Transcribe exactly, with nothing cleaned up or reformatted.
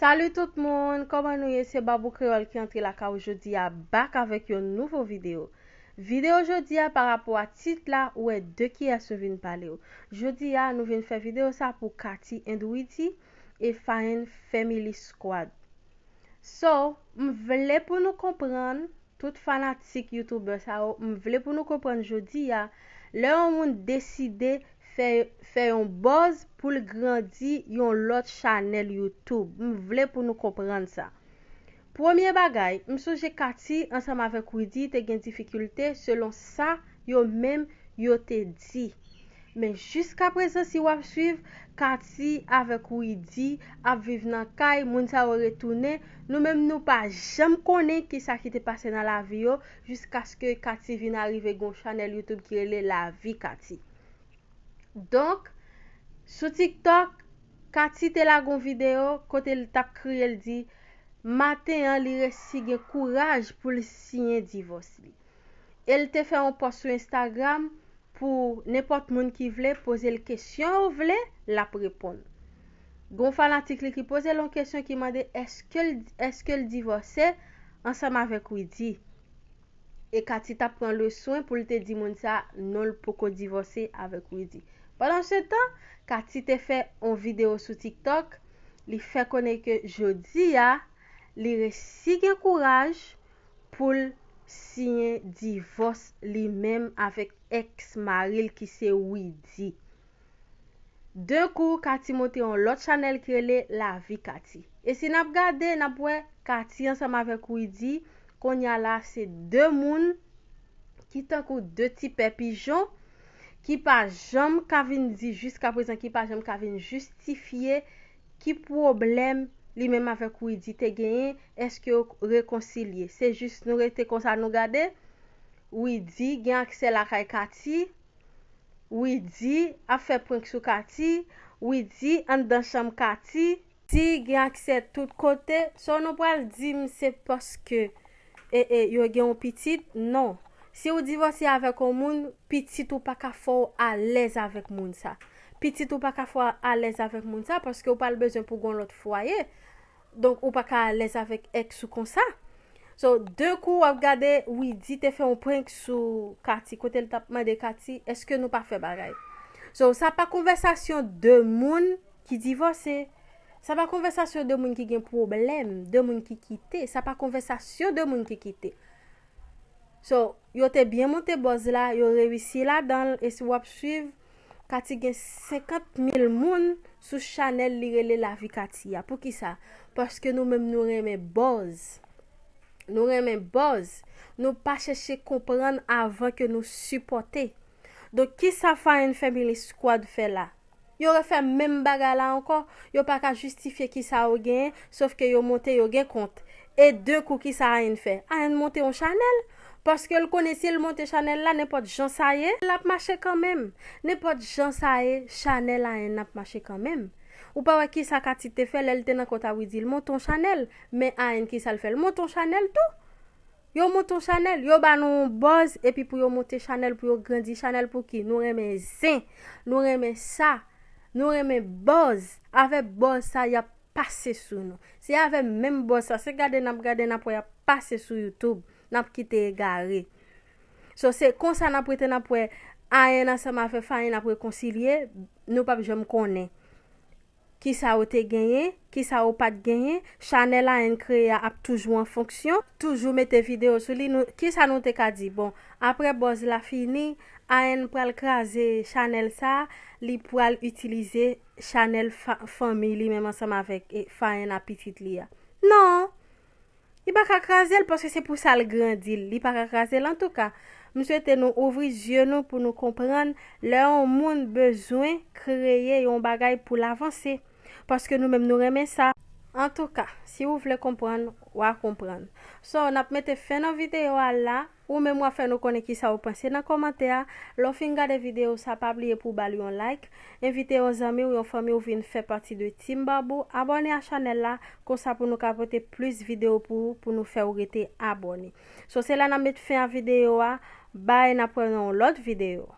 Salut tout moun, kòman nou ye? Se Babou Kreyòl ki antre lakay ou jodi a, back avèk yon nouvo videyo. Videyo jodi a, pa rapò a tit la, ou wè de kiyès nou vin pale w. Jodi a, nou vin fè videyo sa pou Cathy and Widy e Fayen Family Squad. So, m vle pou nou konprann, tout fanatik youtubè sa yo, m vle pou nou konprann jodi a, lè yon moun deside fè, fè yon buzz pou l grandi yon lòt chanèl YouTube. M vle pou nou konprann sa. Premye bagay, m sonje Cathy ansanm avèk Widy te gen difikilte selon sa yo menm yo te di. Men jiskaprezan, si w ap swiv, Cathy avèk Widy ap viv nan kay, moun sa yo retounen. Nou menm, nou pa janm konnen kisa ki te pase nan lavi yo, jiskaske Cathy vin arive gen yon chanèl YouTube ki rele Lavi Cathy. Donk, sou TikTok, Cathy te lage yon videyo kote l t ap kriye, l di, maten an, li resi gen kouraj pou l siyen divòs li. E l te fè yon pòs sou Instagram pou nenpòt moun ki vle poze l kesyon yo vle, l ap reponn. Gen yon fanatik li ki poze l yon kesyon ki mande èske l, èske l divòse ansanm avèk Widy. E Cathy t ap pran le swen pou l te di moun sa non, l poko divòse avèk Widy. Pandansetan, Cathy te fè yon videyo sou TikTok, li fè konnen ke jodi a, li resi gen kouraj pou l siyen divòs li menm avèk èks mari l ki se Widy. De kou, Cathy monte yon lòt chanèl ki rele Lavi Cathy. E si n ap gade, n ap wè Cathy ansanm avèk Widy, kounye a la, se de moun ki tankou de ti pè pijon, ki pa janm ka vin di jiskaprezan, ki pa janm ka vin jistifye ki pwoblèm li menm avèk Widy te genyen, èske yo rekonsilye. Se jis nou rete konsa nou gade, Widy gen aksè lakay Cathy, Widy ap fè prank sou Cathy, Widy anndan chanm Cathy, Widy gen aksè tout kote, so nou pral di m se paske e, e, yo gen yon pitit? Non. Si w divòse avèk yon moun, pitit ou pa ka fè w alèz avèk moun sa. Pitit ou pa ka fè w alèz avèk moun sa paske w pral bezwen pou gon lòt fwaye. Donk, ou pa ka alèz avèk èks ou konsa. So, de kou w ap gade, Widy te fè yon prank sou Cathy, kote l t ap mande Cathy, èske nou pa fè bagay? So, sa pa konvèsasyon de moun ki divòse. Sa pa konvèsasyon de moun ki gen pwoblèm, de moun ki kite. Sa pa konvèsasyon de moun ki kite. So, yo te byen monte buzz la, yo reyisi ladan l, e si w ap swiv, Cathy gen senkant mil moun sou chanèl li rele Lavi Cathy a. Poukisa? Paske nou menm nou renmen buzz. Nou renmen buzz. Nou pa chèche konprann avan ke nou sipòte. Donk, kisa Fayen Family Squad fè la? Yo refè menm bagay la ankò. Yo pa ka jistifye kisa yo genyen, sòf ke yo monte, yo gen kont. E de kou, kisa Ayen fè? Ayen monte yon chanèl. Paske l konnen si l monte chanèl la, nenpòt jan sa ye, l ap mache kanmenm. Nenpòt jan sa ye, chanèl Ayen ap mache kanmenm. Ou pa wè kisa Cathy te fè lè l te nan kont a Widy? L monte yon chanèl. Men Ayen, kisa l fè? L monte yon chanèl tou. Yo monte yon chanèl, yo ba nou yon buzz, epi pou yo monte chanèl, pou yo grandi chanèl, pou ki? Nou renmen zen, nou renmen sa, nou renmen buzz. Avè buzz sa, y ap pase sou nou. Se avè menm buzz sa, se gade n ap gade, n ap wè y ap pase sou YouTube, n ap kite egare. So, se konsa n ap rete, n ap wè Ayen ansanm avè Fayen ap rekonsilye, nou p ap janm konnen kisa yo te genyen, kisa yo pa t genyen, chanèl Ayen kreye a ap toujou an fonksyon, toujou mete videyo sou li. Nou, kisa nou te ka di? Bon, apre buzz la fini, Ayen pral kraze chanèl sa, li pral itilize chanèl fa-, fanmi li menm ansanm avèk, e, Fayen a pitit li a. Non! Li pa ka kraze l paske se pou sa l grandi l. Li pa ka kraze l. Antouka, m swete nou ouvri zye nou pou nou konprann lè yon moun bezwen kreye yon bagay pou l avanse. Paske nou menm nou renmen sa. Antouka, si w vle konprann, w a konprann. So, n ap mete fen nan videyo a la. Ou menm w a fè nou konnen kisa w panse nan kòmantè a. Lè w fin gade videyo sa, pa bliye pou w ba l yon like. Envite yon zanmi w, yon fanmi w vin fè pati de Team Babou. Abòne a chanèl la, konsa pou nou ka pote plis videyo pou ou, pou nou fè w rete abòne. So, se la n ap met fen a videyo a. Bye, n ap wè nan yon lòt videyo.